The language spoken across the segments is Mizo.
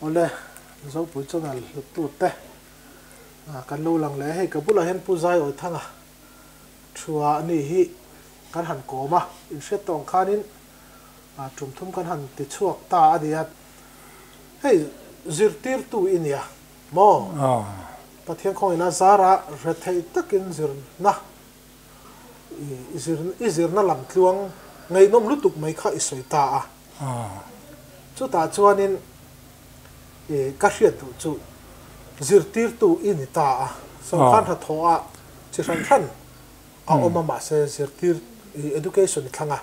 Awle, Zopui channel hluttute kan lo lang leh a, hei ka bulah hian Pu Zaiawithanga thua a nih hi kan han kawm a, inhriat tawh ang khanin tum thum kan han ti chhuak ta a ni a. Hei zirtirtu i nia maw? Pathian khawngin a zara retheih takin zirna i zirna lam tluang ngaihnawm lutuk mai kha i sawi ta a. Chutah chuanin ka hriat duh chu zirtirtu i ni ta a, sawrkar hnathawh ah chi hran hran a awm a mahse zirtir education i thlang a,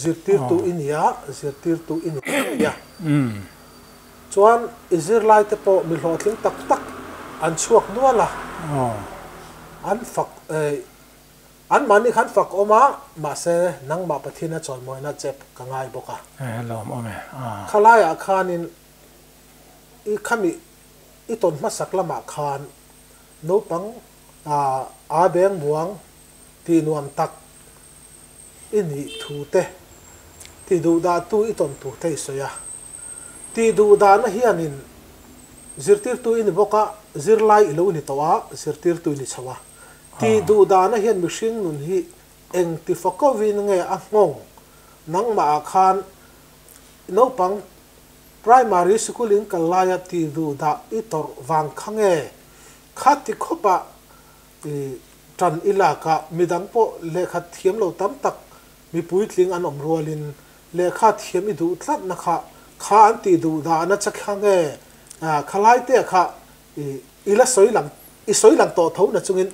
zirtirtu i ni a, zirtirtu i ni ngei a. Chuan i zirlai te pawh mi hlawhtling tak tak an chhuak nual a, an fak An mahni khan fak awm a, mahse nangmah Pathian a chawimawina chep ka ngai bawk a. E lawm awm e a. Khalaiah khanin i khami i tawn hmasak lamah khan naupang a a beng buang tih nuam tak i nih thu te, tih duh dah tu i tawn tur te i sawi a. Tih duh dahna hianin zirtirtu i ni bawk a, zirlai i lo ni tawh a, zirtirtu i ni chho a. Tih duh dahna hian mihring nun hi eng ti fakovin nge a nghawng? Nangmahah khan naupang primary sikul in kal laia tih duh dah i tawrh vang kha nge? Kha ti khawpah i tan i lak a, midang pawh lehkha thiam lo tam tak mi puitling an awm rualin lehkha thiam i duh tlatna kha kha an tih duh dahna che kha nge? Khalai te kha i la sawi lang i sawi lang tawh tho na chungin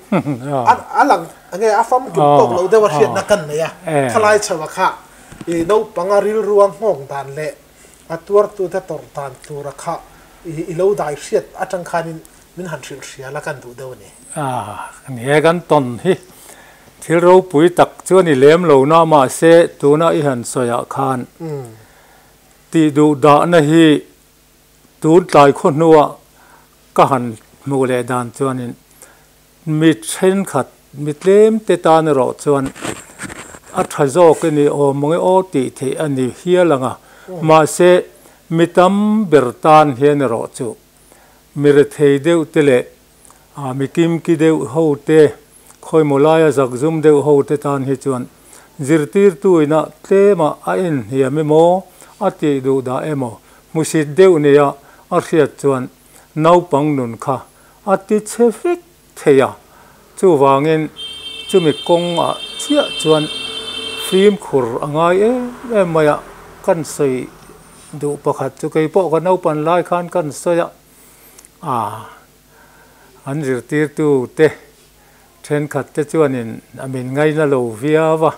a lang nge a famkim tawk lo deuh a hriatna kan nei a, khalai chho a kha i naupanga rilrua nghawng dan leh a tuartute tawrh dan tura kha i lo dai hriat atang khanin min han hrilh hria la kan duh deuh a ni. Ni e, kan tawn hi thil ropui tak chu a ni lem lo na, mahse tuna i han sawiah khan tih duh dahna hi Tun tlai khaw hnua ka han hmuh leh dan chuanin mi thenkhat, mi tlem te tan erawh chuan a tha zawk i ni awm ang e aw tih theih a ni hial ang a. Mahse, mi tam ber tan hian erawh chu mi rethei deuh te leh mi kimki deuh ho te, khawimaw laia zakzum deuh ho te tan hi chuan zirtirtuina tlema a enhniam emaw a tih duh dah emaw hmusit deuh nia a hriat chuan naupang nun kha a ti chhe vek thei a, chuvangin chumi kawngah chiah chuan fimkhur a ngai em em mai a, kan sawi duh pakhat chu keipawh ka naupan lai khan kan sawi a, aah. An zirtirtu te thenkhat te chuanin a min ngaina lo viau a,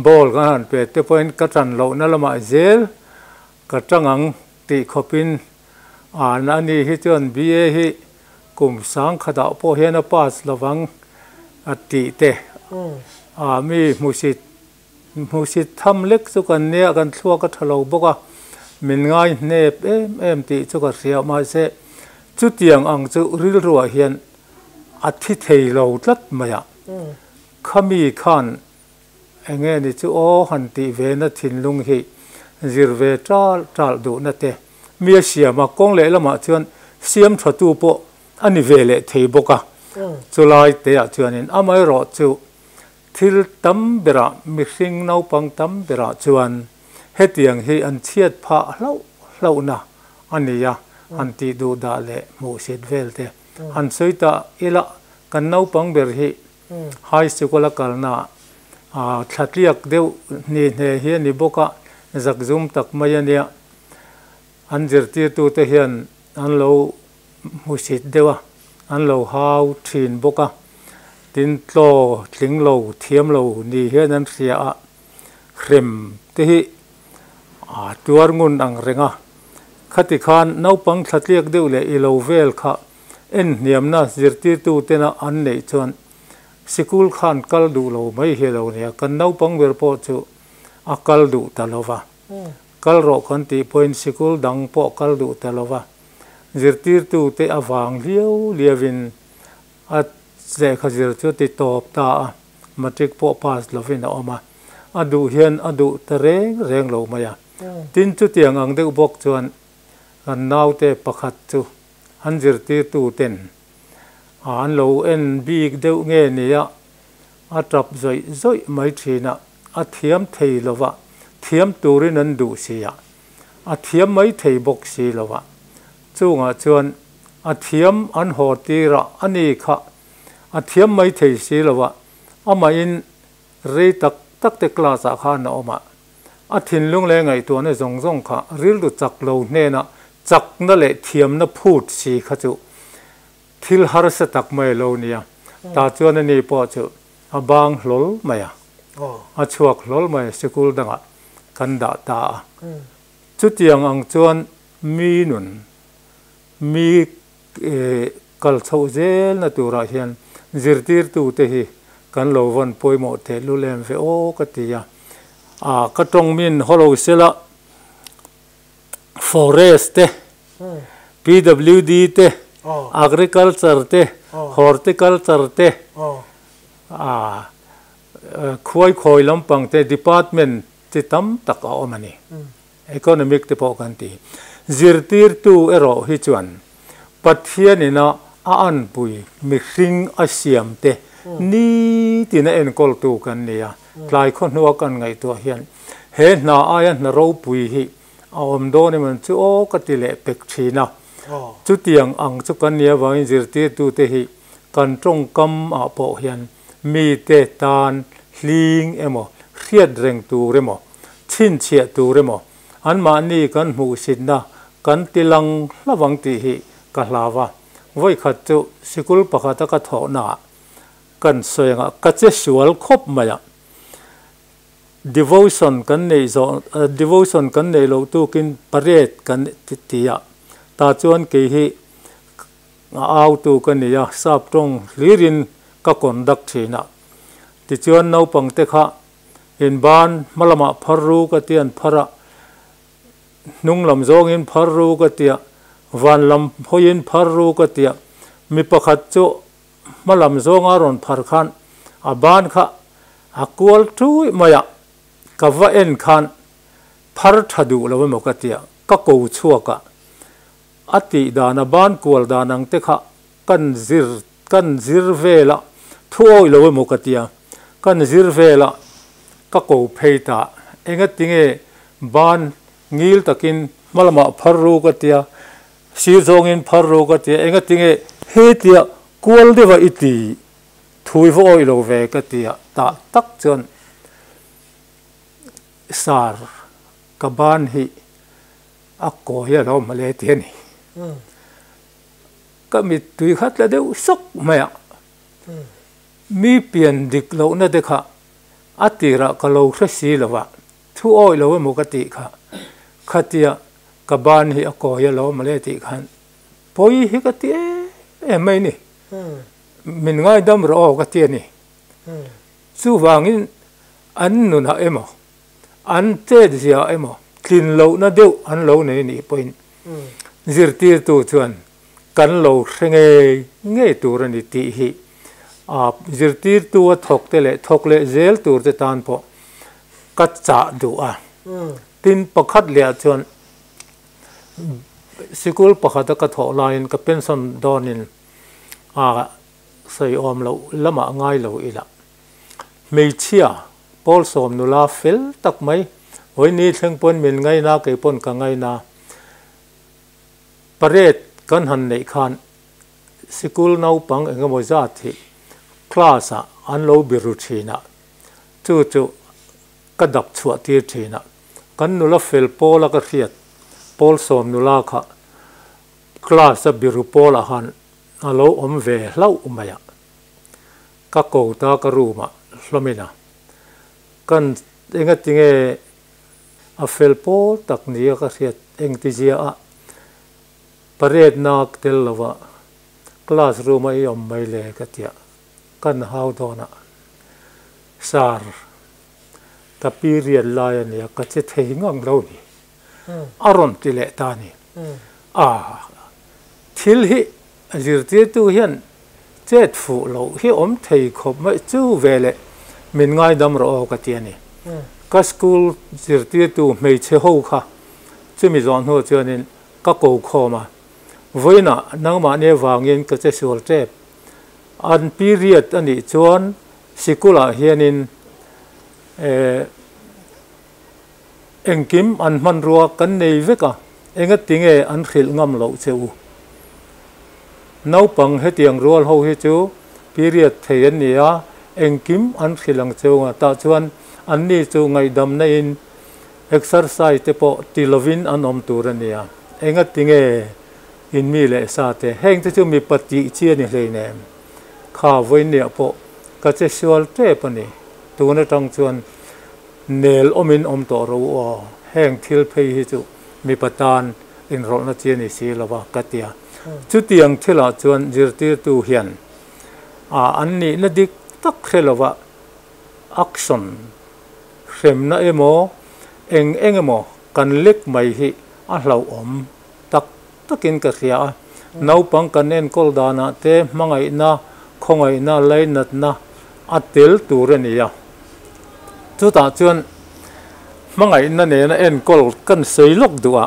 ball kan han pe te pawhin ka tan lohna lamah zel ka tang ang tih khawpin an a ni hi chuan BA hi kum sang khatah pawh hian a pass lovang a tih te a mi hmusit hmusit tham lek chu kan nia kan thluak a tha lo bawk a, min ngai hnep em em tih chu ka hria mahse Chutiang ang chu rilruah hian a thi thei lo tlat mai a, khami khan enge ni chu aw han tih ve na thinlung hi zir ve tal tal duhna te mi a siam a, kawng leh lamah chuan siam tha tu pawh a ni ve leh thei bawk a, chulai te ah chuanin amaherawh chu thil tam berah mihring naupang tam berah chuan hetiang hi an chhiat phah hlauh hlauhna a ni a, han tih duh dah leh hmuhsit vel te han sawi ta ila, kan naupang ber hi high school a kalna ah thlatliak deuh hni hne hi a ni bawk a, zakzum tak mai a nia, an zirtirtute hian an lo hmuhsit deuh a, an lo hau thin bawk a, tin tlaw tling lo thiam lo ni hian an hria a, hrem te hi A tuar ngun ang reng a, khati khan naupang thlatliak deuh leh i lo vel kha en hniamna zirtirtu tena an neih chuan sikul khan kal duh lo mai hi lo nia, kan naupang ber pawh chu a kal duh ta lo va, kal rawh kan tih pawhin sikul dang pawh kal duh ta lo va, zirtirtu te avang liau liauin a lehkha zir chu ti tawp ta a, matric pawh pass lovin a awm a. A duh hian a duh ta reng reng lo mai a. Tin, chutiang ang deuh bawk chuan Kan naute pakhat chu an zirtirtu ten an lo en bik deuh nge nia a tap zawih zawih mai thin a, a thiam thei lova, thiam turin an duh si a, a thiam mai thei bawk si lova. Chungah chuan a thiam an haw tir a, a ni kha a thiam mai thei si lova, amahin rei tak tak te class ah khan a awm a, A thinlung leh ngaihtuahna zawng zawng kha rilru chak lo hnena chakna leh thiamna phut si kha chu thil harsa tak mai a lo nia. Tah chuan ani pawh chu a bang hlawl mai a, a chhuak hlawl mai a, sikul dangah kan dah ta a. Chutiang ang chuan mi nun, mi kal chhoh zelna turah hian zirtirtute hi kan lo vawn pawimawh tehlul em ve aw ka ti a. A ka tawng min hawlo sela forest te, PWD te, agriculture te, horticulture te, a khuai khawi lampang te department chi tam tak a awm a ni. Economic te pawh kan ti. Zirtirtu erawh hi chuan Pathian ina a anpui mihring a siam te nitin a enkawltu kan ni a, tlai khaw hnua kan ngaihtuah hian he hna aia hna ropui hi a awm dawn em ang chu aw ka ti leh pek thin a. Chutiang ang chu kan nih avangin zirtirtute hi kan tawngkam ah pawh hian mite tan hling emaw hriat reng tur emaw chhinchhiah tur emaw anmahni kan hmuhsitna kan ti lang hlavang tih hi ka hlau a. Vawikhat chu sikul pakhata ka thawhnaah kan sawi anga ka che sual khawp mai a. Devotion kan neih zawh devotion kan neih loh tukin parade kan ti a, tah chuan kei hi a autu ka ni a, sap tawng hlirin ka conduct thin a. Tichuan naupangte kha Inban hma lamah phar ru ka ti an phar a, hnung lam zawngin phar ru ka ti a, van lam hawiin phar ru ka ti a, mi pakhat chu hma lam zawnga rawn phar khan a ban kha a kual tui mai a, ka va en khan phar tha duh lo emaw ka ti a, ka ko chhuak a, a tih dan a ban kual dan ang te kha kan zir kan zir vel a, thu awih lo emaw ka ti a, kan zir vel a, ka ko phei ta, engatinge ban ngil takin hma lamah phar ru ka ti a, sir zawngin phar ru ka ti a, engatinge hetia kual deuha i ti thui va awih lo ve ka ti a, tah tak chuan sar ka ban hi a kawi a lo mawle ti a ni. Ka mittui kha tla deuh sawk mai a, mi pian dik lohna te kha a tirah ka lo hre si lo a, thu awih lo emaw ka tih kha, khatia ka ban hi a kawi a lo mawle tih khan pawi hi ka ti em em mai ni, min ngaidam rawh aw ka ti a ni. Chuvangin an nunah emaw, an chet zia emaw tlin lohna deuh an lo nei nih pawhin zirtirtu chuan kan lo hre ngei ngei tur a ni tih hi zirtirtu a thawk te leh thawk leh zel tur te tan pawh ka chah duh a. Tin, pakhat leh ah chuan sikul pakhata ka thawh laiin ka pension dawnin sawi awm loh lamah ngai lo ila hmeichhia Pawl sawm nula fel tak mai, Vawiini thleng pawn min ngaina kei pawn ka ngaina. Parade kan han neih khan sikul naupang eng emaw zat hi class ah an lo biru thin a, chu chu ka dap chhuah tir thin a. Kan nula fel pawl a ka hriat pawl sawm nula kha class a biru pawl ah khan a lo awm ve hlauh mai a. Ka ko ta ka room ah hlawmin a, kan engatinge a fel pawl tak nia ka hriat engtizia ah parade nak tel lo ah class room a i awm mai le ka tia kan hau dawn a, sir ka period lai a nia ka che thei ngang lo ni a rawn ti leh ta ni. A thil hi zirtirtu hian chet fuh loh hi awm thei khawp mai chu veleh min ngaidam rawh aw ka ti a ni. Ka school zirtirtu hmeichhe ho kha chumi zawh hnu chuanin Ka ko khawm a, vawiinah nangmahni avangin ka che sual tep. An period a nih chuan sikulah hianin eh engkim an hmanrua kan nei vek a, engatinge an hrilh ngam loh che u? Naupang hetiang rual ho hi chu period thei an ni a, engkim an hrilh ang che u a, tah chuan anni chu ngaihdamna in Exercise te pawh ti lovin an awm tur a nia. Engati nge in mi leh sa te? Heng te chu mipa tih chi a ni hleinem. Kha vawinia pawh ka che sual tep a ni. Tun atang chuan nel awmin awm tawh ro u aw. Heng thil phei hi chu mipa tan inrawlhna chi a ni si lo va ka ti a. Chutiang thilah chuan zirtirtu hian a an nihna dik tak hre lova action hremna emaw eng eng emaw kan lek mai hi a hlauhawm tak takin ka hria a. Naupang kan enkawl danah te hmangaihna, khawngaihna, lainatna a tel tur a ni a. Chutah chuan hmangaihna nena enkawl kan sawi lawk duh a.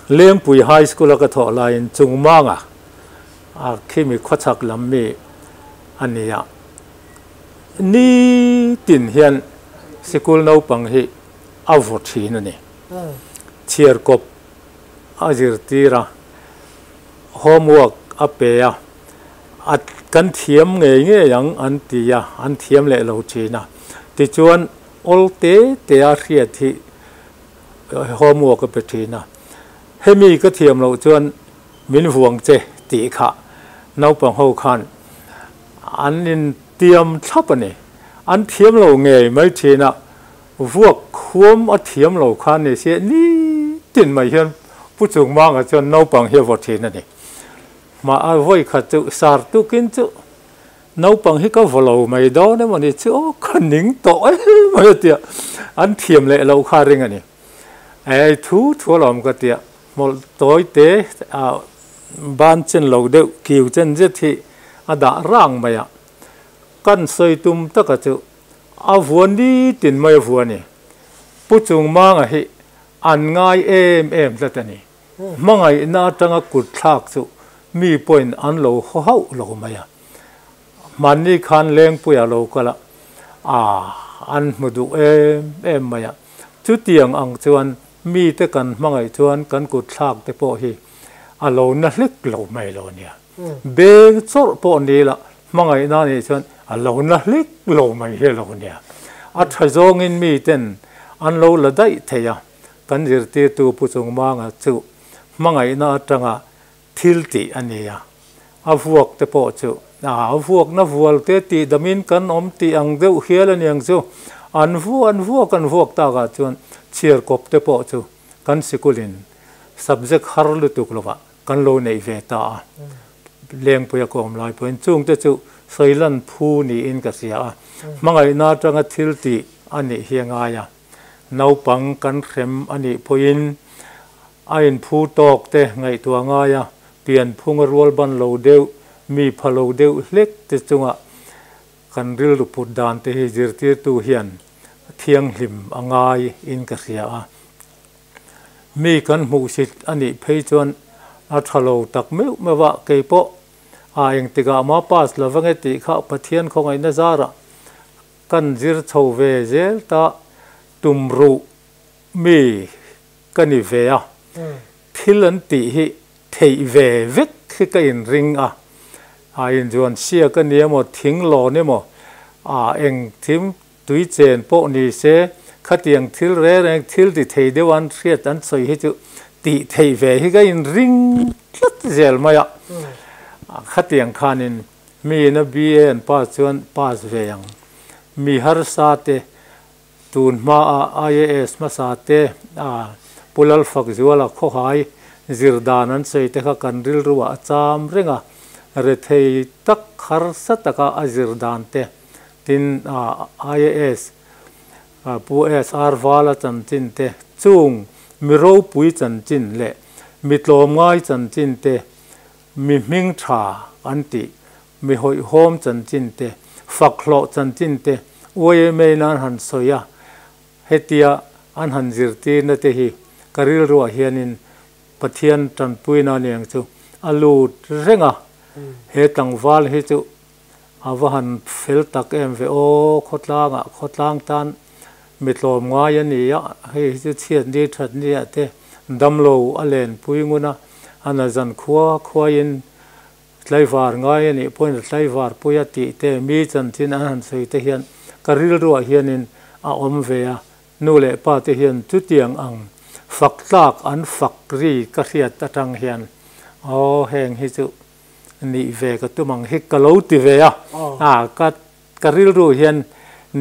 Lengpui High School a ka thawh laiin Chungmanga a khimi khawchhak lam mi a ni a. Ni tin hian sikul naupang hi a vaw thin a ni. Chhiarkawp a zirtir a, homework a pe a, a kan thiam ngei ngei ang an ti a, an thiam leh lo thin a. Tichuan awl te te a hriat hi homework a pe thin a. Hemi ka thiam loh chuan min vuang che tih kha naupang ho khan An intiam thlap a ni. An thiam lo ngei mai thin a, vuak khuam a thiam lo kha ni se nitin mai hian Pu Chungmanga chuan naupang hi a vaw thin a ni. Mah a vawi khat chu sar tukin chu naupang hi ka vaw lo mai dawn emaw ni chu aw ka ning tawh em mai a tia an thiam leh loh kha a ring a ni. Ei thu thu alawm ka tia hmawlh tawi te ah ban chen lo deuh kiu chen zet hi a dah rang mai a, kan sawi tum taka chu a vua nitin mai a vua a ni. Pu Chungmanga hi an ngai em em tlat a ni. Hmangaihna atanga kut thlak chu mi pawhin an lo haw hauh lo mai a. Hmanni khan Lengpuia lo kal a, ah an hmu duh em em mai a. Chutiang ang chuan mite kan hmangaih chuan kan kut thlak te pawh hi a lo na hlek lo mai lo nia. Beng chawrh pawh ni la hmangaihna nih chuan a lo na hlek lo mai hi lo nia. A tha zawngin miten an lo la daih thei a, kan zirtirtu Pu Chungmanga chu hmangaihna atanga thil tih a ni a. A vuak te pawh chu a vuakna vual te tih damin kan awm tih ang deuh hial a niang chu. An vu an vuak an vuak takah chuan chhiarkawp te pawh chu kan sikulin subject har lutuk lovah kan lo neih ve ta a. Lengpuia ka awm lai pawhin chung te chu sawilan phu niin ka hria a. Hmangaihna atanga thil tih a nih hi a ngai a. Naupang kan hrem a nih pawhin a inphu tawk te ngaihtuah ngai a, pianphunga rual ban lo deuh, mi pha lo deuh hlek te chunga kan rilru put dan te hi zirtirtu hian thianghlim a ngai in ka hria a. Mi kan hmuhsit a nih phei chuan a tha lo tak meuh meuh a, keipawh a engtikah mah pass lo ange tih kha Pathian khawngaihna zarah Kan zir chho ve zel ta tum ruh mi ka ni ve a, thil an tih hi theih ve vek hi ka inring a, a inzuan siak a ni emaw thing lawn emaw a eng thim tui chen pawh ni se khatiang thil reng reng thil ti thei deuh an hriat an sawi hi chu tih theih ve hi ka inring tlat zel mai a, khatiang khanin Mi ina BA an pass chuan pass ve ang. Mi harsa te, tun hmaa IAS hmasa te, a Pu Lalfakzuala khawhai zir dan an sawi te kha kan rilruah a cham reng a, rethei tak harsa taka a zir dan te, tin IAS Pu SR Vala chanchin te, chung mi ropui chanchin leh mi tlawmngai chanchin te, Mi hming tha an tih, mi hawihhawm chanchin te, fak hlawh chanchin te YMA-in an han sawi a, hetia an han zirtirna te hi ka rilruah hianin Pathian tanpuina aniang chu a lut reng a, he tlangval hi chu a va han fel tak em ve aw, khawtlangah khawtlang tan mi tlawm ngai a ni a, hei hi chu chhiat ni that ni ah te damlo a lenpui ngun a, a na zan khua khuaiin tlaivar ngai a nih pawhin a tlaivar pui a tih te mi chanchin an han sawi te hian ka rilruah hianin a awm ve a, Nu leh pa te hian chutiang ang fak tlak an fak ri ka hriat atang hian aw heng hi chu nih ve ka tum ang hi ka lo ti ve a, a ka ka rilru hian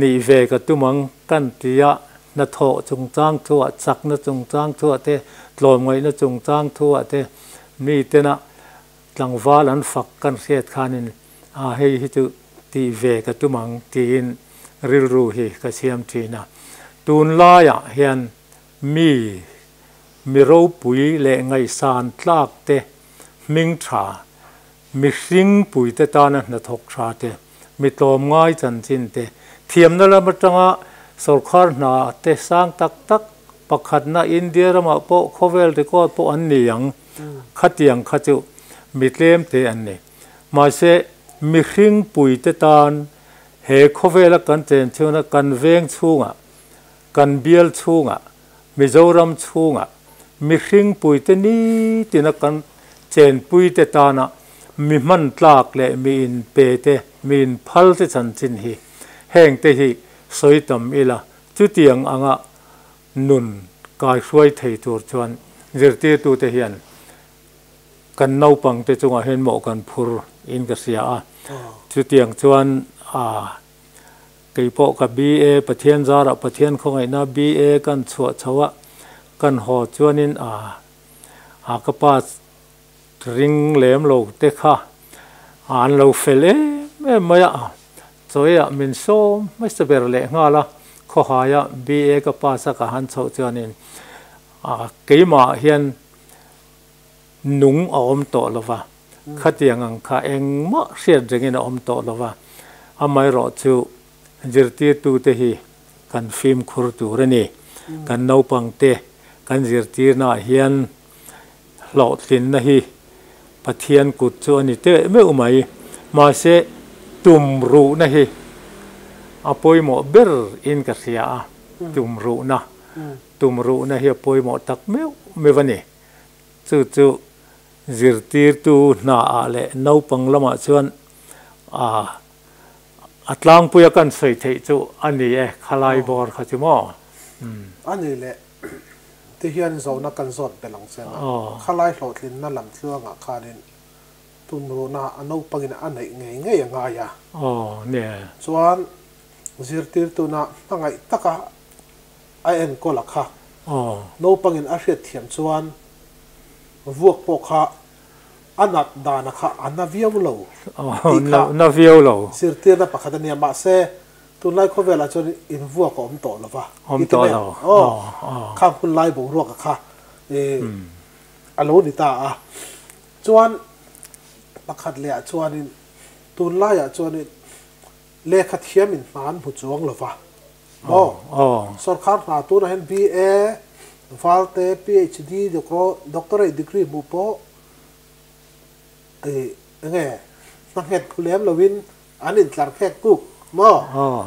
nih ve ka tum ang kan ti a, hnathawh chungchang thuah chakna chungchang thuah te tlawmngaihna chungchang thuah te mitena tlangval an fak kan hriat khanin a hei hi chu tih ve ka tum ang tiin rilru hi ka siam thin a. Tunlaiah hian mi mi ropui leh ngaihsan tlak te, hming tha, mihring puite tana hnathawk tha te, mi tlawmngai chanchin te, thiamna lam atanga sawrkhar hna te sang tak tak pakhatna India ramah pawh khawvel record pawh an ni ang khatiang kha chu mi tlem te an ni. Mahse, mihring puite tan he khawvela kan chen chhunga kan veng chhungah, kan bial chhungah, Mizoram chhungah mihring puite nitina kan chenpuite tana mi hman tlak leh mi inpe te, mi inphal te chanchin hi hengte hi sawi tam ila chutiang anga nun kaihruai thei tur chuan zirtirtute hian Kan naupang te chungah hian mawh kan phur in ka hria a, chutiang chuan kei pawh ka BA Pathian zarah Pathian khawngaihna BA kan chhuah chho a, kan haw chuanin ka pa ring lem lo te kha an lo fel em em mai a, chawiah min sawm hmasa ber leh nghal a, khawhaia BA ka pass a ka han chhoh chuanin keimah hian nung a awm tawh lo va, khatiang ang kha engmah hriat rengin a awm tawh lo va, amaherawh chu zirtirtute hi kan fimkhur tur a ni. Kan naupangte kan zirtirnaah hian hlawhtlinna hi Pathian kut chu a ni teh meuh mai. Mahse, tumruhna hi a pawimawh ber in ka hria a, tumruhna, tumruhna hi a pawimawh tak meuh meuh a ni. Chu chu zirtirtu hnaah leh naupang lamah chuan a tlangpuia kan sawi theih chu a ni e, khalai bawr kha chu maw? A ni leh ti hian zona kan zawt belh ang che nga, khalai hlawhtlinna lam tluangah khanin tumruhna a naupangin a neih ngei ngei a ngai a. Chuan zirtirtuna hmangaih taka a enkawl a kha. Naupangin a hriat thiam chuan vuak pawh kha a nat dan a kha a na viau lo tih kha na viau lo. Zirtirna pakhat a nia. Mahse, tunlai khawvelah chuan invuak a awm tawh lo va. Awm tawh lo. Khang hun lai boruak a kha a lo ni ta a. Chuan pakhat lehah chuanin tunlaiah chuanin lehkha thiamin hna an hmu chuang lo va. Maw? Sorkar hna tunah hian BA, Valte, PhD, Doctorate degree hmuh pawh ih enge hna nghet hmu lem loin an intlar khek kuk maw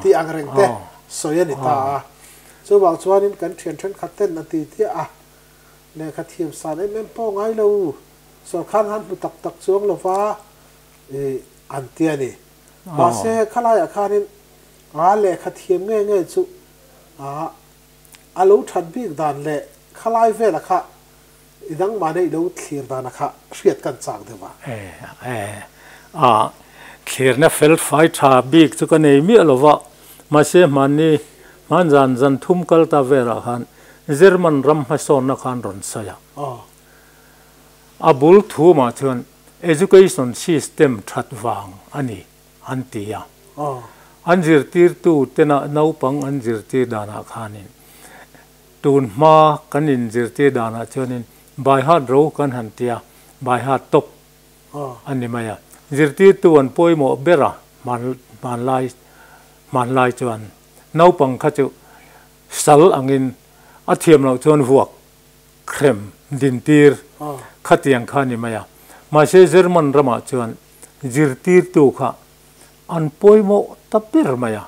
tih ang reng te sawi a ni ta a. Chuvang chuanin kan thian thenkhat ten a ti chiah a, lehkha thiam san em em pawh ngai lo, sorkar hna an hmu tak tak chuang lova ih an ti a ni. Mahse khalaiah khanin A lehkha thiam nge nge chu a a lo that bik dan leh khalai vela kha i dangmah neih lo thlir dana kha hriat kan chak deuh a. E e a thlirna fel fai tha bik chu ka nei miah lo va, mahse hmanni hman zan zan thum kal ta velah khan German ram hmasawnna khan rawn sawi a. A bul thumah chuan education system that vang a ni. an ti a. An zirtirtu tena naupang an zirtir danah khanin tun hma kan inzirtir danah chuanin by heart ro kan han ti a, by heart tawp a ni mai a. Zirtirtu an pawimawh ber a hmanlai hmanlai chuan naupang kha chu sal angin a thiam loh chuan vuak. Hrem dintir khatiang kha a ni mai a. Mahse German ramah chuan zirtirtu kha an pawimawh ta ber mai a.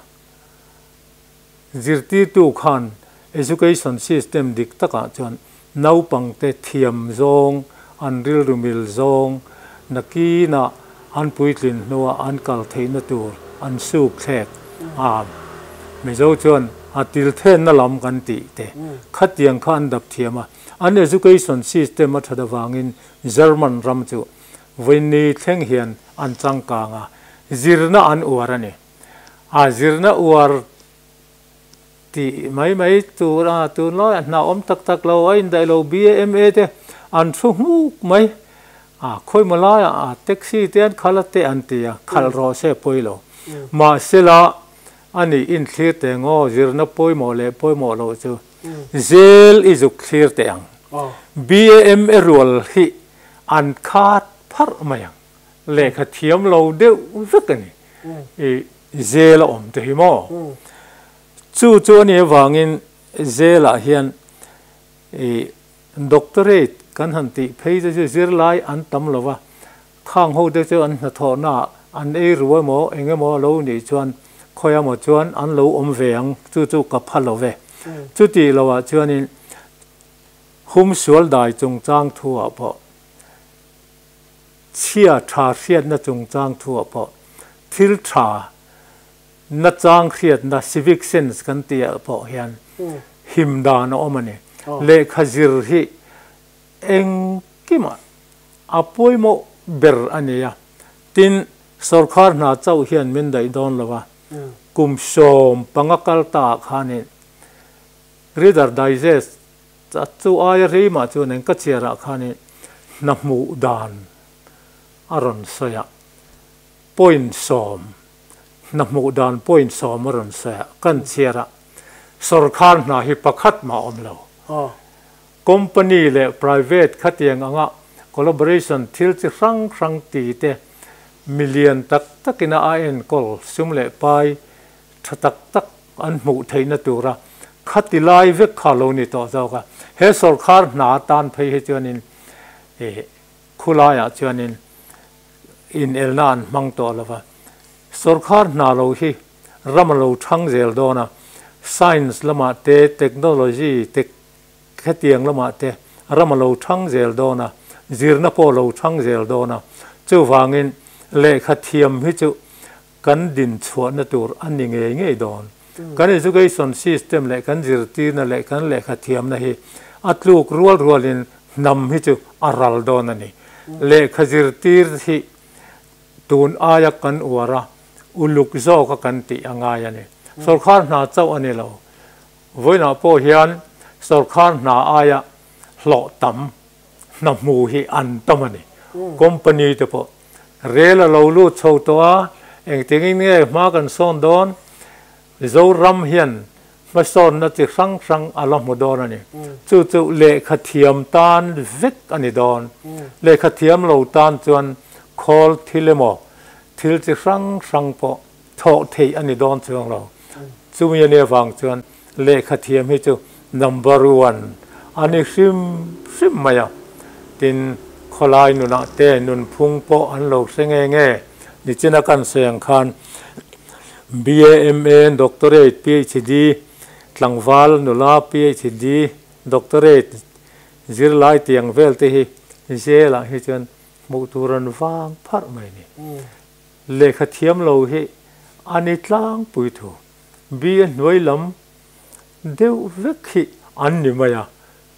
Zirtirtu khan education system dik takah chuan naupangte thiam zawng, an rilru mil zawng, nakinah an puitlin hnua an kal theihna tur an suk thlek a. Mizo chuan a til thenna lam kan tih te khatiang kha an dap thiam a. An education system a that avangin German ram chu vawiinni thleng hian an changkang a, zirna an uar a ni. A zirna uar tih mai mai tur a, tunlaiah hna awm tak tak lo, a indaih lo BAMA te an thu nghuk mai. A khawimaw laiah a taxi te an khalh a te an ti a, khalh rawh se pawi lo. Mahsela a nih inthlir teh ang aw, zirna pawimawh leh pawimawh loh chu zel i zuk thlir teh ang. BAMA rual hi an khat pharh mai ang. Lehkha thiam lo deuh vek a ni. I zel a awm te hi maw? Chu chu a nih avangin zelah hian i doctorate kan han tih phei te chu zirlai an tam lo va, khang ho te chu an hnathawhnaah an ei ru emaw eng emaw a lo nih chuan khawi emaw chuan an lo awm ve ang, chu chu ka pha lo ve. Chutih loah chuanin humsual dai chungchang thuah pawh Chhia tha hriatna chungchang thuah pawh thil tha nachang hriatna, civic sense kan tih ah pawh hian him dan a awm a ni. Lehkha zir hi engkimah a pawimawh ber a ni a, tin sawrkhar hna chauh hian min daih dawn lo a, kum 15 kal ta ah khanin Reader Digest Chu aia rimah chuan eng ka chiarah khanin hna hmuh dan a rawn sawi a, point sawm, hna hmuh dan point sawm a rawn sawi a, kan chhiar a, sawrkhar hna hi pakhat mah awm lo. Company leh private khatiang anga collaboration thil chi hrang hrang ti te milian tak takina a enkawl sum leh pai tha tak tak an hmuh theihna tura khati lai vek kha lo ni tawh zawk a. He sawrkhar hna atan phei hi chuanin ih khulaiah chuanin inelna an hmang tawh lo va. Sawrkhar hna lo hi ram a lo thang zel dawn a, science lamah te, technology te hetiang lamah te ram a lo thang zel dawn a, zirna pawh a lo thang zel dawn a. Chuvangin lehkha thiam hi chu Kan din chhuahna tur a ni ngei ngei dawn. Kan education system leh kan zirtirna leh kan lehkha thiamna hi a tluk rual rualin hnam hi chu a ral dawn a ni. Lehkha zirtir hi tun aia kan uar a, uluk zawka kan tih a ngai a ni. Sawrkhar hna chauh a ni lo. Vawiinah pawh hian sawrkhar hna aia hlawh tam hna hmu hi an tam a ni. Company te pawh rel a lo lut chho tawh a, engtingin nge hma kan sawn dawn? Zoram hian hmasawnna chi hrang hrang a la hmu dawn a ni. Chu chu lehkha thiam tan vek a ni dawn. Lehkha thiam lo tan chuan khawl thil emaw thil chi hrang hrang pawh thawh theih a ni dawn chuang lo. Chumi a nih avang chuan lehkha thiam hi chu number one a ni hrim hrim mai a. Tin, khawlai nunah te nunphung pawh an lo hre nge nge. Nichina kan sawi ang khan BAMA, Doctorate, PhD, tlangval nula PhD, Doctorate zirlai tiang vel te hi zelah hi chuan hmuh tur an vang pharh mai a ni. Lehkha thiam lo hi a ni tlangpui thu. Bi a hnuai lam deuh vek hi an ni mai a,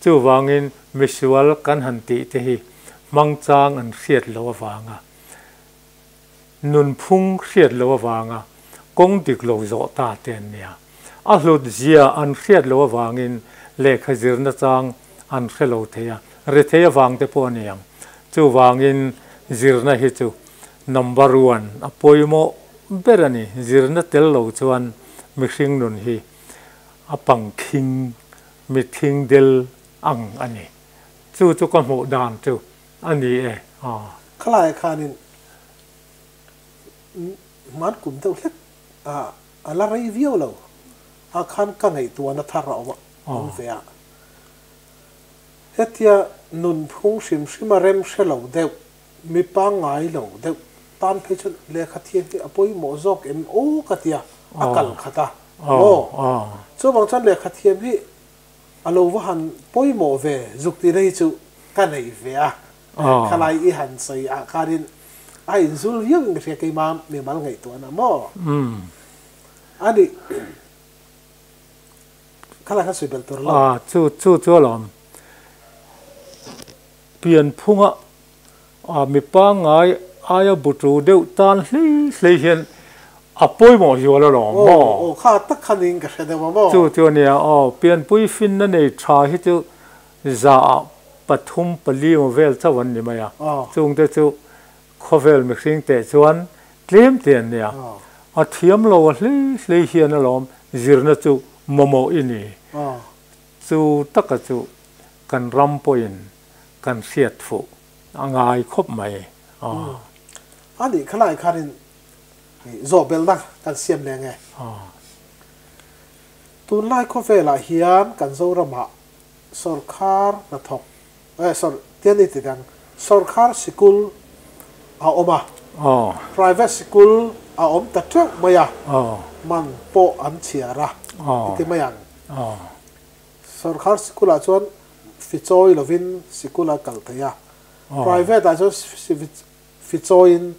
chuvangin misual kan han tih te hi hmangchang an hriat loh avanga, nunphung hriat loh avanga kawng dik lo zawh ta te an nia. A hlut zia an hriat loh avangin lehkha zirna chang an hre lo thei a, rethei avang te pawh a ni ang. Chuvangin zirna hi chu Number one, a pawimawh ber a ni. Zirna tel lo chuan mihring nun hi a pangkhing, mithing del ang a ni. Chu chu ka hmuh dan chu a ni e. Aw. Khalaiah khanin hman kum deuh hlek a a la rei viau lo a khan ka ngaihtuahna thar a awm a, awm ve a. Hetia nunphung hrim hrima rem hre lo deuh, mi pangngai lo deuh tan phei chuan lehkha thiam hi a pawimawh zawk em aw ka tia, a kal khat a maw? Chuvang chuan lehkha thiam hi a lo va han pawimawh ve zuk tihna hi chu ka nei ve a, khalai i han sawi ah khanin a inzul viau in ka hria keima mimal ngaihtuahna maw? A nih. Khalai kha sawi belh tur lo. A, chu chu chu alawm. Pianphunga a mi pangngai aia butu deuh tan hlei hlei hian a pawimawh zual alawm maw? Aw, aw, kha tak kha niin ka hre deuh a maw? Chu chu a nia, aw, pianpui finna nei tha hi chu zaah pathum pali maw vel chauh an ni mai a, chungte chu khawvel mihring teh chuan tlem te an nia. A thiam lo a hlei hlei hian alawm zirna chu mamawh i ni. Chu taka chu kan ram pawhin kan hriat fuh a ngai khawp mai. A nih khalai khanin zawh belhna kan siam leh nge? Tunlai khawvelah hian kan Zoramah sawrkhar hnathawk Eh sawr tian i ti dang. Sawrkhar sikul a awm a, private sikul a awm ta teuh mai a, man pawh an chhiar a i ti mai ang. Sawrkhar sikulah chuan fi chawi lovin sikul a kal thei a, private ah chuan fi chawiin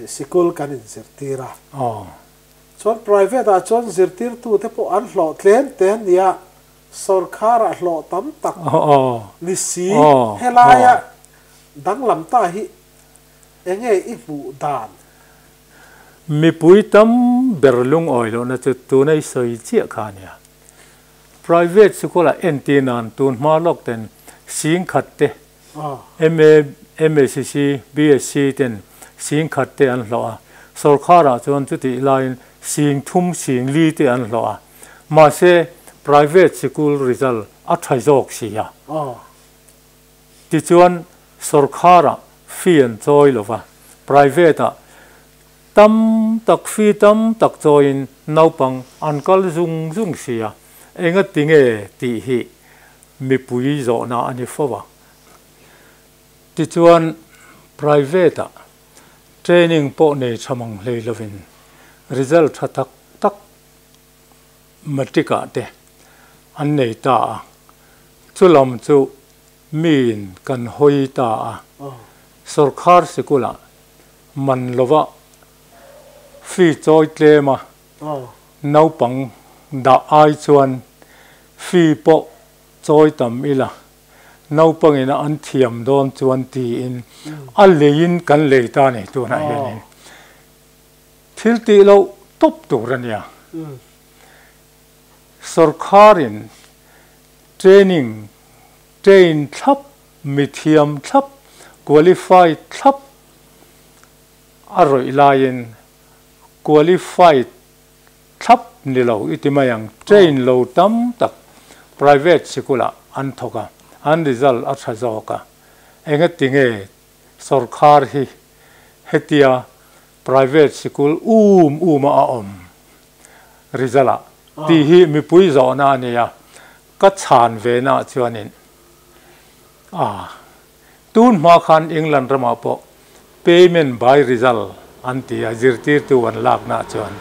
sikul kan inzirtir a. Chuan private ah chuan zirtirtute pawh an hlawh tlem te an ni a, Sawrkharah hlawh tam tak ni si, helaia danglam ta hi enge i hmuh dan? Mipui tam ber lungawi lohna chu tuna i sawi chiah kha a nia. Private sikul ah entir nan tun hma lawk ten sing khat te, MA, MSc, BSc ten sing khat te an hlawh a, sawrkharah chuan chutih laiin sing thum sing li te an hlawh a. Mahse, private sikul result a tha zawk si a. Tichuan, sawrkharah fee an chawi lo va, private-ah tam tak fee tam tak chawiin naupang an kal zung zung si a, engati nge tih hi mipui zawhna a ni fo a. Tichuan, private-ah training pawh nei tha mang hlei lovin result tha tak tak Matric-ah te an nei ta a, chulam chu miin kan hawi ta a, sawrkhar sikulah man lova fee chawi tlem a, naupang dah ai chuan fee pawh chawi tam ila, naupangin a an thiam dawn chuan tiin a leiin kan lei ta a ni tunah hianin. Thil tih loh tawp tur a nia. Sawrkharin training train thlap, mithiam thlap, qualified thlap a rawih laiin qualified thlap ni lo i ti mai ang, train lo tam tak private sikulah an thawk a, an result a tha zawk a. Engati nge sawrkhar hi hetia Private sikul um um a a awm result ah tih hi mipui zawhna a ni a, ka chhan ve na ah chuanin a tun hma khan England ramah pawh payment by result an ti a, zirtirtu an lakna ah chuan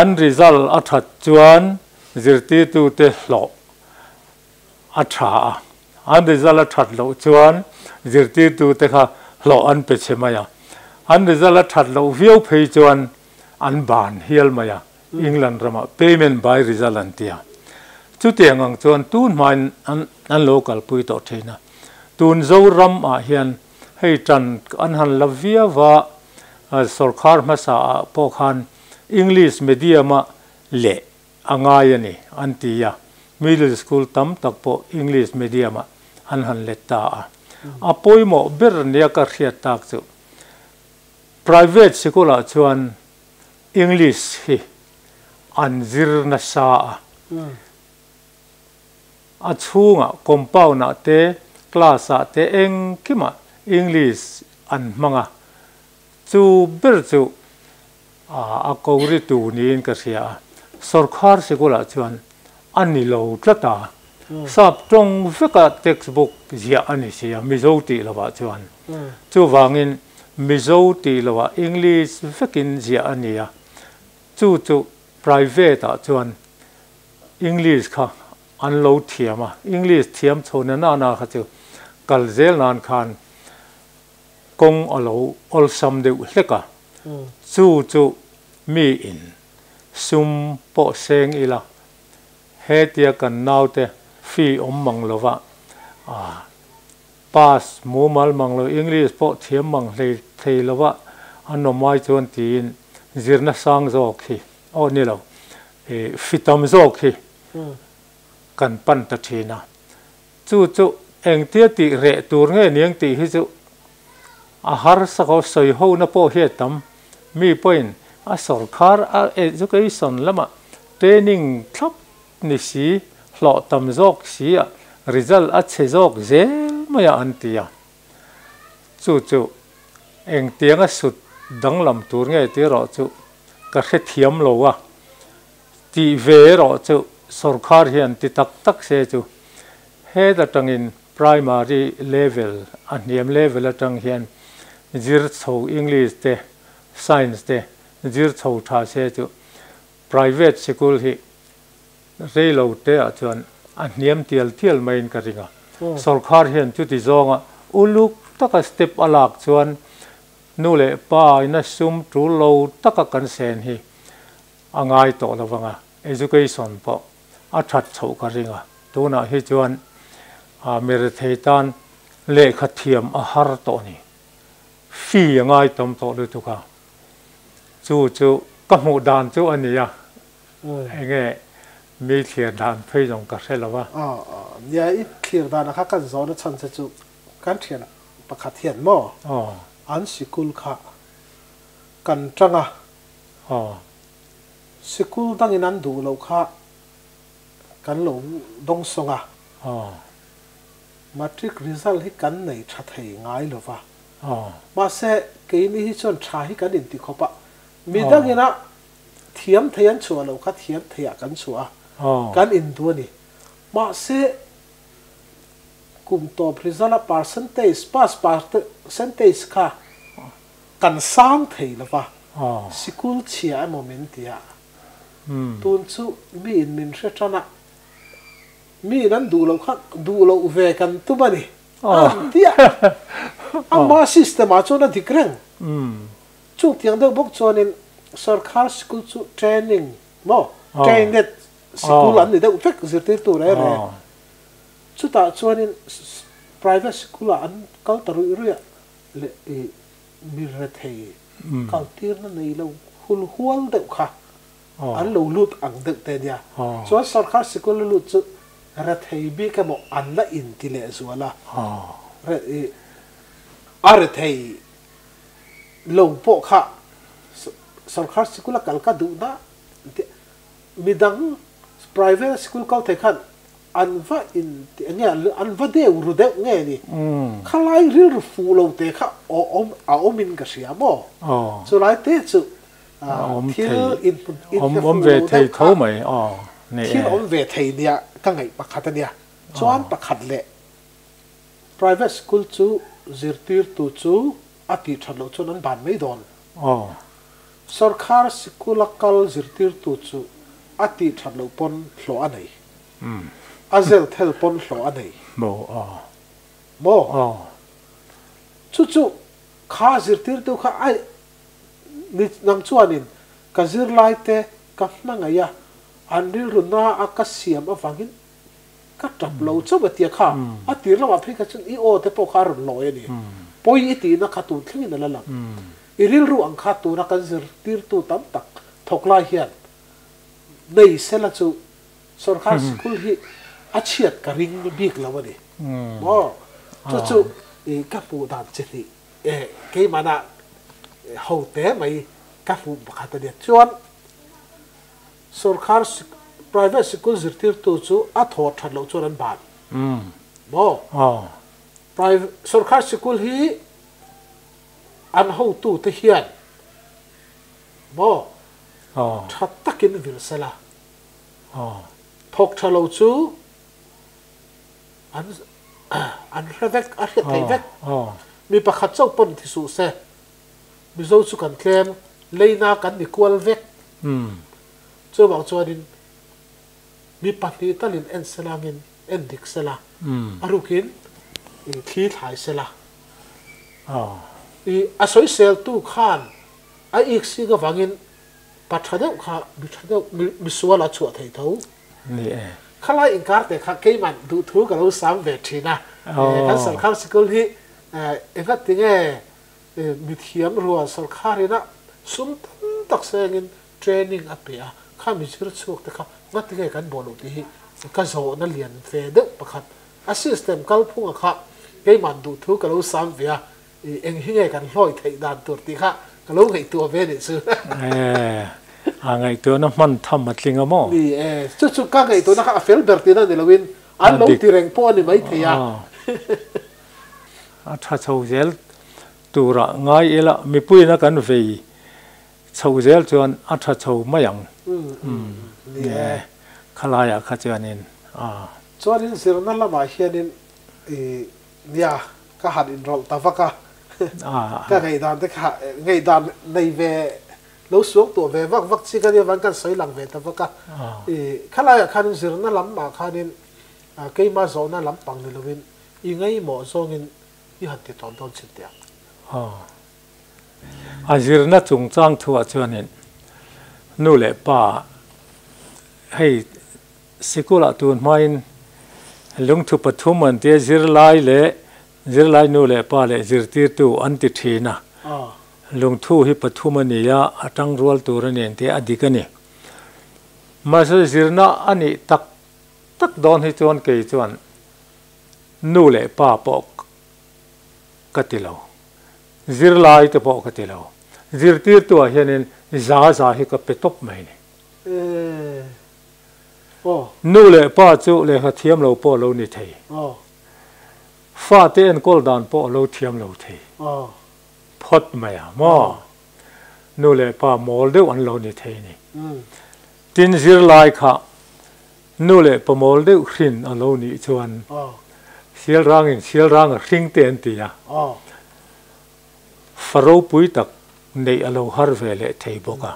an result a that chuan zirtirtu te hlawh a tha a, an result a that loh chuan zirtirtu te kha hlawh an pe chhe mai a, an result a that loh viau phei chuan an ban hial mai a, England ramah payment by result an ti a, chutiang ang chuan tun hmain an an lo kalpui tawh thin a, tun Zoram ah hian hei tan an han la viau a, sawrkhar hmasa ah pawh khan English medium a leh a ngai a ni, an ti a. Middle school tam tak pawh English medium-ah an han let ta a. A pawimawh ber nia ka hriat tak chu private sikulah chuan English hi an zir nasa a. A chhungah compound-ah te, class-ah te engkimah English an hmang a. Chu ber chu A ko ri tu niin ka hria a, sawrkhar sikulah chuan a ni lo tlat a. Sap tawng veka textbook ziah a ni si a, Mizo tih lovah chuan. Chuvangin Mizo tih lovah English vekin ziah a ni a, chu chu private ah chuan English kha an lo thiam a, English thiam chho na nana kha chu kal zel nan khan kawng a lo awlsam deuh hlek a, chu chu mi in sum pawh seng ila hetia kan naute fee awm mang lova pass mumal mang lo English pawh thiam mang hlei thei lova an awm ai chuan tiin zirna sang zawk hi aw ni lo fee tam zawk hi kan pan ta thin a, chu chu engtia tih reh tur nge niang tih hi chu a harsa ko sawi ho na pawh hi a tam mi pawhin a sawrkhar a education lamah training thlap ni si hlawh tam zawk si a result a chhe zawk zel mai a an ti a, chu chu engtianga sut danglam tur nge tih erawh chu ka hrethiam lo a. Tih ve erawh chu sawrkhar hian ti tak tak se chu head atangin primary level a hniam level atang hian zir chho English te science te zir chho tha se chu private sikul hi reilo te ah chuan a hniam tial tial maiin ka ring a. Sawrkhar hian chuti zawnga uluk taka step a lak chuan nu leh pa ina sum tul lo taka kan sen hi a ngai tawh lo vang a, education pawh a that chhoh ka ring a, tunah hi chuan mi rethei tan lehkha thiam a har tawh a ni, fee a ngai tam tawh lutuk a, chu chu ka hmuh dan chu a ni a, enge mi thlir dan phei zawng ka hre lo a. Nia, i thlir dan a kha kan zawhna chhan che chu kan thian pakhat hian maw an sikul kha kan tang a. Sikul dangin an duh loh kha kan lo dawngsawng a. Matric result hi kan nei tha thei ngai lo va. Mahse, keini hi chuan tha hi kan inti khawp a. Mi dangina thiam thei an chhuah loh kha thiam theiah kan chhuah a, kan induh a ni. Mahse, kum tawp result a percentage, pass percentage kha Kan sang thei lo va, sikul chhia emaw min ti a, tun chu miin min hre tan a, miin an duh loh kha duh loh ve kan tum a ni, a han ti a. Ama system ah chuan a dik reng. Chutiang deuh bawk chuanin sarkar sikul chu training maw, trained sikul an ni deuh vek zirtirtu reng reng. Chutah chuanin private sikul ah an kal ta ruih ruih a. leh i mi rethei kaltirna nei lo hul hual deuh kha an lo lut ang deuh te nia. Chuan sarkar sikul a lut chu rethei bik emaw an la inti leh zual a, a rethei lo pawh kha sarkar sikul a kal ka duh na midang private sikul kal thei khan An va in tih nge an va deuh ru deuh nge ni? Khalai rilru fuh lo te kha awm a awm in ka hria maw? Chulai te chu thil in in hre fuh lo deuh kha thil awm ve thei nia ka ngaih pakhat a nia. Chuan pakhat leh private school chu zirtirtu chu a tih that loh chuan an ban mai dawn. Sorkar sikul a kal zirtirtu chu a tih that loh pawn hlawh a nei. A zel thel pawn hlawh a nei. Maw? Chu chu kha zirtirtu kha ai ni nang chuanin ka zirlaite ka hmangaih a, an rilru na a ka siam avangin ka tap lo chauh a tia kha a tir lamah phei kha chuan i aw te pawh kha a rawn lawi a ni. Pawi i tihna kha tun thlengin a la lang. I rilru ang kha tuna kan zirtirtu tam tak thawk lai hian nei sela chu Sorkar sikul hi a chhiat ka ring bik lo a ni maw? Chu chu ka hmuh dan chi hnih keimahna ho te mai ka hmuh pakhat a nia. Chuan sorkar private sikul zirtirtu chu a thaw that loh chuan an ban maw? Sorkar sikul hi an hotute hian maw tha takin vil sela. Thawk tha lo chu An an hre vek, a hriat theih vek. Mi pakhat chauh pawn thi suh se, Mizo chu kan tlem, leina kan ni kual vek. Chuvang chuanin mi pahnih talin en selangin en dik sela, a rukin i thli thlai sela. I a sawiseltu khan a ik sing avangin pa tha deuh kha mi tha deuh, mi sual a chhuah thei tho. Ni e. Khalai inkar te kha keimah duhthu ka lo sam ve thin a. Kan sarkar sikul hi engati tinge mithiam rual sarkar ina sum tam tak sengin training a pe a, kha mi zir chhuak te kha ngati nge kan bawh loh tih hi ka zawhna lian ve deuh pakhat. A system kalphunga kha keimah duhthu ka lo sam ve a, eng hi nge kan hlawi theih dan tur tih kha ka lo ngaihtuah ve nih chu. E, a ngaihtuahna hman tham a tling a maw? Ni e, chu chu ka ngaihtuahna kha a fel ber tihna ni loin an lo ti reng pawh a ni maithei a. A tha chho zel turah ngai ila mipuiin a kan vei chho zel chuan a tha chho mai ang. Ni e. Khalaiah kha chuanin a. Chuanin zirna lamah hianin i Nia, ka han inrawlh ta vak a, ka ngaihdan te kha ngaihdan nei ve lo suang tuah ve vak vak chi ka nia vang kan sawi lang ve ta vak a. I khalaiah khanin zirna lamah khanin keimah zawhna lampang ni loin i ngaihmawh zawngin i han ti tawn dawn chin teh ang. A zirna chungchang thuah chuanin nu leh pa hei Sikulah tun hmain lungthu pathum an tia zirlai leh zirlai nu leh pa leh zirtirtu an ti thin a. Lungthu hi pathum a ni a, a tangrual tur a ni an tia a dik a ni. Mahse zirna a nih tak tak dawn hi chuan kei chuan nu leh pa pawh ka ti lo, zirlai te pawh ka ti lo. Zirtirtuah hianin za za hi ka pe tawp mai a ni. Nu leh pa chu lehkha thiam lo pawh a lo ni thei. Fate enkawl dan pawh a lo thiam lo thei phawt mai a maw? Nu leh pa mawl deuh an lo ni thei a ni. Tin, zirlai kha nu leh pa mawl deuh hrin a lo nih chuan sial rangin sial rang a hring te an ti a, fa ropui tak neih a lo har ve leh thei bawk a.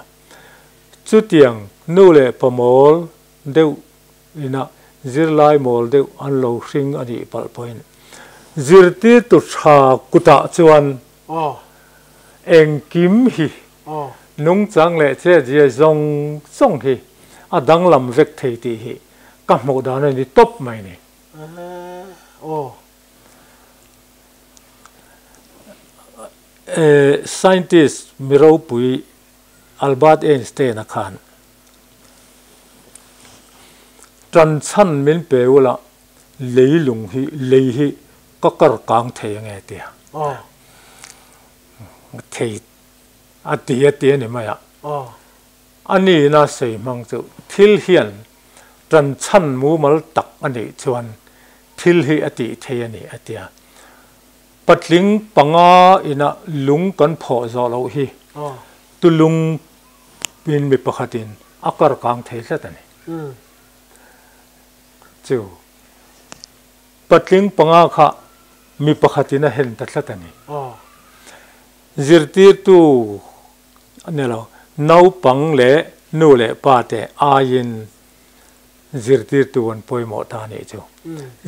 Chutiang nu leh pa mawl deuh ina zirlai mawl deuh an lo hring a nih palh pawhin zirtirtu tha kutah chuan engkim hi nungchang leh chetzia zawng zawng hi a danglam vek thei tih hi ka hmuh dan a ni tawp mai ni. Scientist mi ropui Albert Einstein-a khan, Ṭan chhan min pe ula, leilung hi, lei hi ka kar kang thei ange tia. Thei a ti a ti a ni mai a. A nihna sawi hmang chu thil hian ṭan chhan mumal tak a nih chuan thil hi a tih thei a ni a tia. Patling panga ina lung kan phawh zawh loh hi tulung in mi pakhatin a kar kang thei tlat a ni. Chu patling panga kha mi pakhatin a hen ta tlat a ni. Zirtirtu a ni lo, naupang leh nu leh pa te aiin zirtirtu an pawimawh ta anih chu.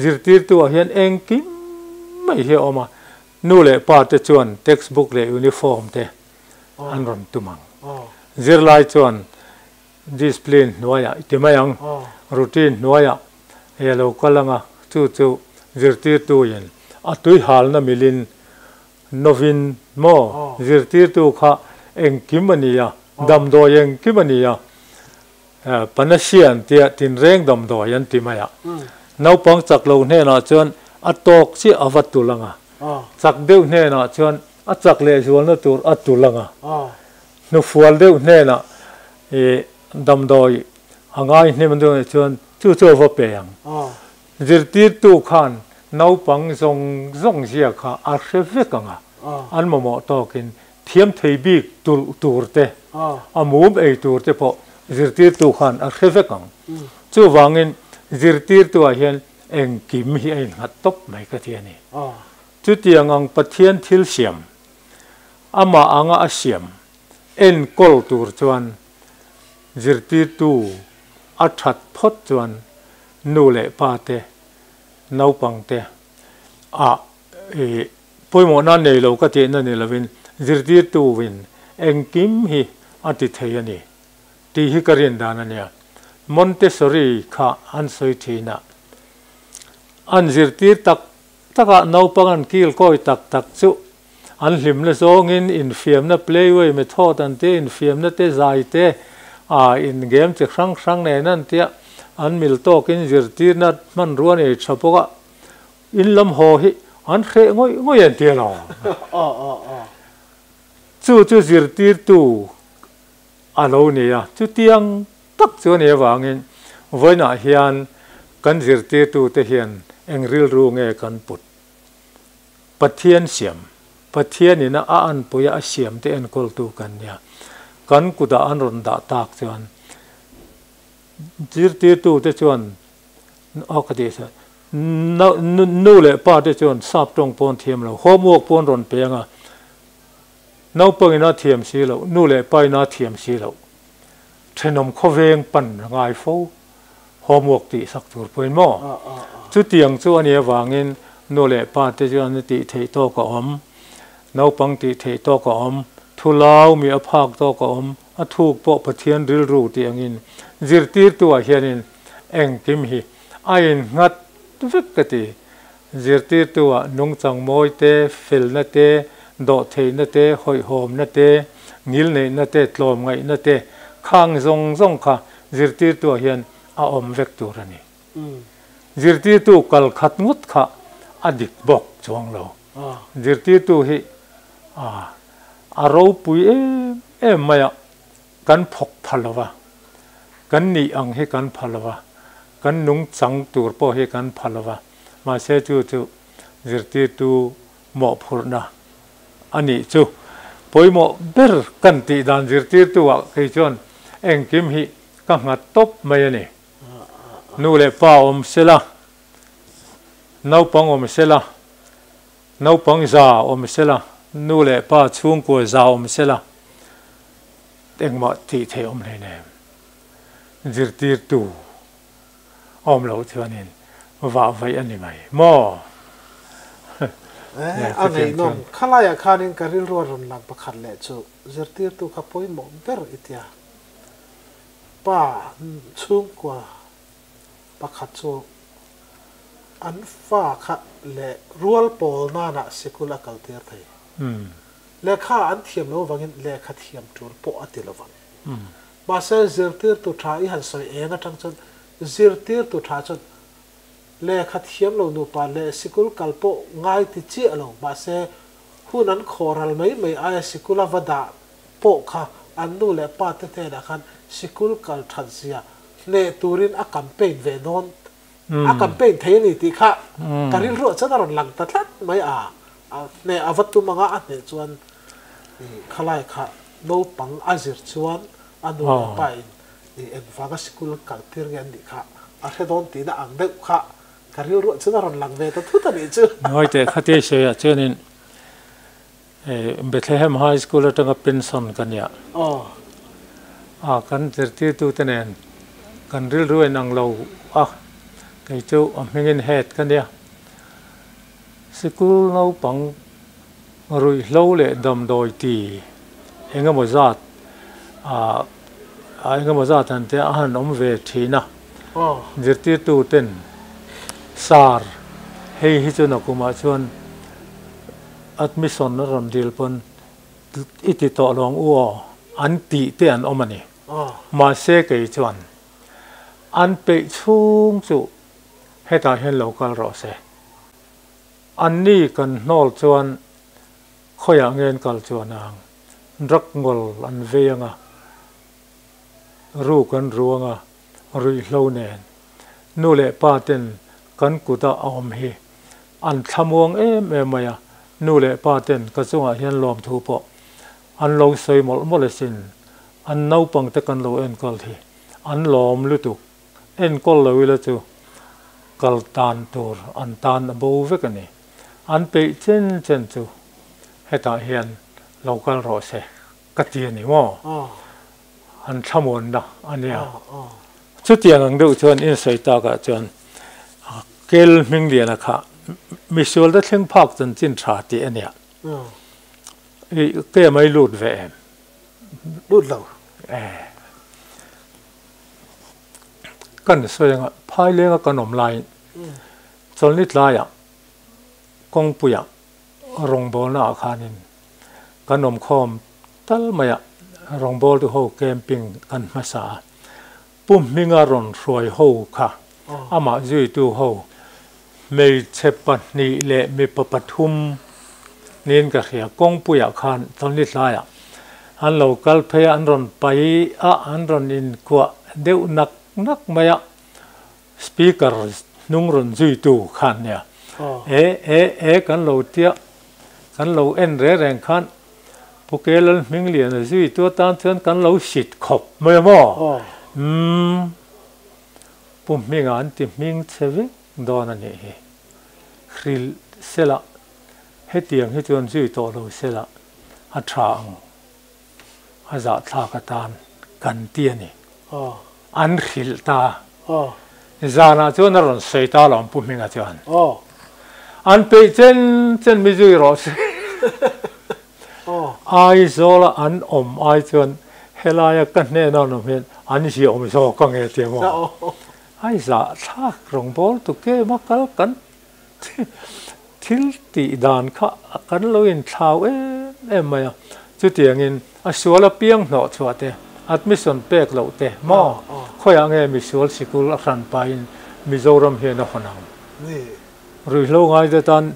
Zirtirtu ah hian engkim mai hi a awm a, nu leh pa te chuan textbook leh uniform te an rawn tum ang. Zirlai chuan discipline hnuaiah i ti mai ang, routine hnuaiah hei a lo kal ang a, chu chu zirtirtu in a tuihalna milin novin maw zirtirtu kha engkim a ni a, damdawi engkim a ni a, Panacea an tia tinreng damdawi an ti mai a. Naupang chak lo hnenah chuan a tawk chiah a va tul ang a, chak deuh hnenah chuan a chak lehzualna tur a tul ang a, hnufual deuh hnenah ih damdawi a ngai hnem deuh nih chuan chu chu a va pe ang. Zirtirtu khan naupang zawng zawng zia kha a hre vek ang a, an mamawh tawkin Thiam thei bik tulh tur te, a mum ei tur te pawh zirtirtu khan a hre vek ang. Chuvangin zirtirtuah hian Engkim hi a innghat tawp mai ka ti a ni. Chutiang ang Pathian thil siam, amah anga a siam enkawl tur chuan zirtirtu a that phawt chuan nu leh pa te, naupang te ah pawimawhna nei lo ka tihna ni lovin zirtirtuin engkim hi a ti thei a ni tih hi ka rin dan a nia. Montessori kha an sawi thin a, an zirtir tak takah naupang an kil kawi tak tak chu an hlimna zawngin infiamna playway method an tia, infiamna te zai te ah in game chi hrang hrang nen an tia, an mil tawkin zirtirna hmanrua nei tha bawk a, in lam haw hi an hreh ngawih ngawih an tia lo. Chu chu zirtirtu a lo ni a, chutiang tak chu a nih avangin vawiinah hian kan zirtirtute hian eng rilru nge kan put? Pathian siam, Pathianin a a anpuia a siamte enkawltu kan nia. Kan kutah an rawn dah tak chuan zirtirtute chuan aw ka tih chuan nu leh pa te chuan sap tawng pawn thiam lo, homework pawn rawn pe ang a, Naupangin a thiam si loh, nu leh pain a thiam si loh. Thenawm khawveng pan a ngai fo, homework tih sak tur pawhin maw? Chutiang chu a nih avangin nu leh pa te chuan a tih theih tawk a awm, naupang tih theih tawk a awm, thu lau mi a phak tawk a awm, a thuk pawh Pathian rilru tih angin zirtirtu ah hianin engkim hi a innghat vek ka ti. Zirtirtu ah nungchang mawi te, felna te, dawhtheihna te, hawihhawmna te, ngilneihna te, tlawmngaihna te, khang zawng zawng kha zirtirtu ah hian a awm vek tur a ni. Zirtirtu kal khat ngawt kha a dik bawk chuang lo. Zirtirtu hi a ropui em em mai a, kan phawk pha lo va, kan nih ang hi kan pha lo va, kan nungchang tur pawh hi kan pha lo va, mahse chu chu zirtirtu mawhphurhna a nih chu. Pawimawh ber kan tih dan zirtirtu ah kei chuan engkim hi ka nghat tawp mai a ni. Nu leh pa awm sela, naupang awm sela, Naupang za awm sela, nu leh pa chhungkua za awm sela, engmah tih theih awm hlei nem. Zirtirtu a awm loh chuanin vah vaih a ni mai maw? Eh, a ngaihnawm. Khalaiah khanin ka rilru a rawn lang pakhat leh chu zirtirtu kha pawimawh ber i tia. Pa chhungkua pakhat chu An fa kha leh rual pawl nanah sikul a kaltir thei. Lehkha an thiam lo vangin lehkha thiam tul pawh a ti lo vang. Mahse zirtirtu tha i han sawi eng atang chuan zirtirtu tha chuan lehkha thiam lo nupa leh sikul kal pawh ngai ti chiah lo mahse hun an khawh ral mai mai aia sikul a va dah pawh kha an nu leh pa te hnenah khan sikul kal that zia hneh turin a campaign ve dawn A campaign thei a ni tih kha ka rilruah chuan a rawn lang ta tlat mai a, a hneh a va tum anga a hneh chuan khalai kha naupang a zir chuan a nu leh pa in engvanga sikul kal tir nge an nih kha a hre dawn tihna ang deuh kha ka rilruah chuan a rawn lang ve ta thut a nih chu. Ngawi teh khatia sawiah chuanin Bethlehem High School atanga pension ka nia. A kan zirtirtute nen kan rilru in ang lo a, kei chu a hmingin head ka nia. Sikul naupang ruihhlo leh damdawi ti engemaw zat ah engemaw zat han te a han awm ve thin a. Zirtirtuten sar hei hi chu nakumah chuan Admission a rawn dil pawn i ti tawh lo ang u aw an tih te an awm a ni. Mahse kei chuan an peih chhung chu hetah hian lo kal rawh se. Anni kan hnawl chuan khawiah nge an kal chuan ang drug ngawl an vei ang a, ruk an ru ang a, ruihhlo nen nu leh pa ten kan kut a awm hi An thlamuang em em mai a, nu leh pa ten ka chungah hian lawmthu pawh an lo sawi mawlh mawlh asin. An naupang te kan lo enkawl hi an lawm lutuk. Enkawl lo ila chu Kal tan tur an tan a bo vek a ni. An peih chen chen chu hetah hian lo kal rawh se ka ti a ni maw? An thlamuanna a nia. Chutiang ang deuh chuan insawi takah chuan Kel Hmingliana kha misual te thleng phak chanchin tha tih a nia. I ke mai lut ve em? Lut lo. Kan sawi anga Phailenga kan awm laiin Chawlhni tlaiah kawngpuiah rawngbawlna ah khanin kan awm khawm tal mai a, rawngbawltu ho camping kan hmasa a, Pu Hminga rawn hruai ho kha amah zuitu ho hmeichhe pahnih leh mipa pathum niin ka hria, kawngpuiah khan Chawlhni tlaiah an lo kal phei a, an rawn pai a, an rawn inkuah deuh nak nak mai a. Speaker hnung rawn zuitu khan nia e e e kan lo tia kan lo en reng reng khan Pu Kelal Hmingliana zuitu atan chuan kan lo sit khawp mai a maw? Umm Pu Hminga an ti hming che vek dawn a nih hi. Hrilh sela hetiang hi chuan zui tawh lo sela a tha ang. A zahthlak atan kan ti a ni. An hrilh ta. Zanah chuan a rawn sawi ta lo ang Pu Hminga chuan. An peih chen chen mi zui rawh se. Aizawla an awm ai chuan helaia ka hnena an awm hian an ziahawm zawk ang e tia maw. Ai zahthlak rawngbâwl tu kem a kal kan Thil tih dan kha kan lo inthlau em em mai a, chutiangin a sual apiang hnawh chhuah te, admission pek loh te maw? Khawiah nge misual sikul a hran pahin Mizoram hian a hawn ang? Ruihhlo ngaite tan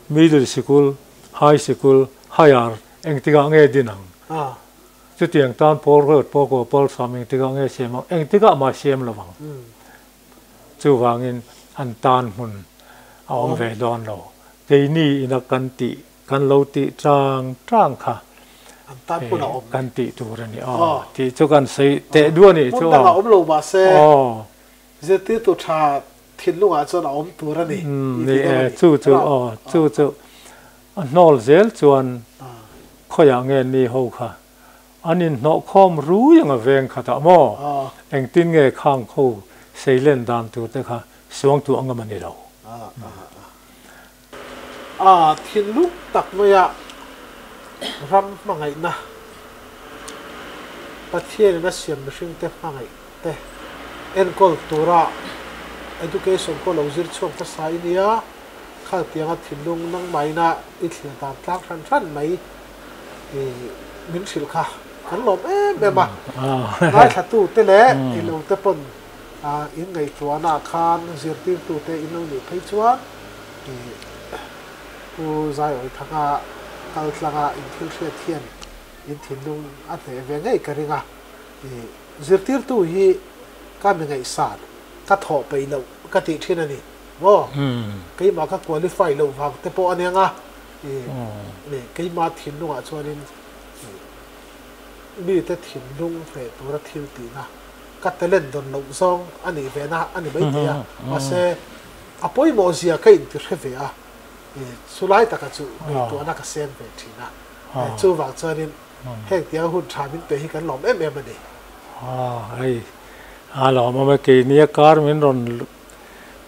middle sikul, high sikul, higher engtikah nge din ang? Chutiang tan pawl road pawl kaw pawl sam engtikah nge siam ang? Engtikah mah siam lo ang. Chuvangin an tan hmun a awm ve dawn lo. Keini ina kan tih, kan lo tih tang tang kha kan tih tur a ni aw tih chu kan sawi teh duah a nih chu aw. Hmun dangah awm lo mahse zirtirtu tha thinlungah chuan a awm tur a ni. Ni e, chu chu aw, chu chu a hnawl zel chuan khawiah nge ni ho kha An inhnawhkhawm rui ang a veng khatah maw? Engtin nge khang kho seilen dan tur te kha suangtu ang a ni lo. A thinlung tak maia ram hmangaihna, Pathianin a siam mihringte hmangaih te enkawl tura education pawh lo zir chhuak hmasa i nia, khaltianga thinlung nangmahina i thlir dan tlang hran hran mai. Min hrilh kha kan lawm em em a, ngaithlatute leh ilote pawn in ngaihtuahnaah khan zirtirtute in lo nih phei chuan Pu Zaiawithanga kal tlanga in thil hriat hian in thinlung a hneh ve ngei ka ring a, zirtirtu hi ka mi ngaihsan ka thawh peih loh ka tih thin a ni maw, keimah ka qualify loh vang te pawh a nia nga. Keimah thinlungah chuanin mite thinlung hneh tura thil tihna ka talent dawn loh zawng a nih ve na a ni maithei a, mahse a pawimawh zia ka inti hre ve a, chulai taka chu ngaihtuahna ka seng ve thin a, chuvang chuanin heng tianga hun tha min pe hi kan lawm em em a ni. Hei a lawmawm e, keini a kar min rawn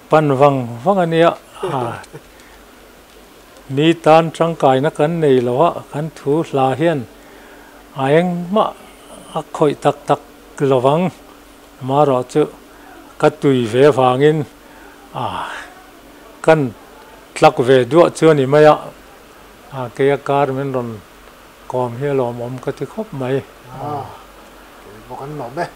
pan vang vang a nia. Mi tan tangkaina kan nei lo a, kan thu hla hian a engmah a khawih tak tak lovang. Amaherawh chu ka tui ve avangin a kan tlak ve duah chu a ni mai a, a keia kar min rawn kawm hi a lawmawm ka ti khawp mai. A, kei bawk an lawm e.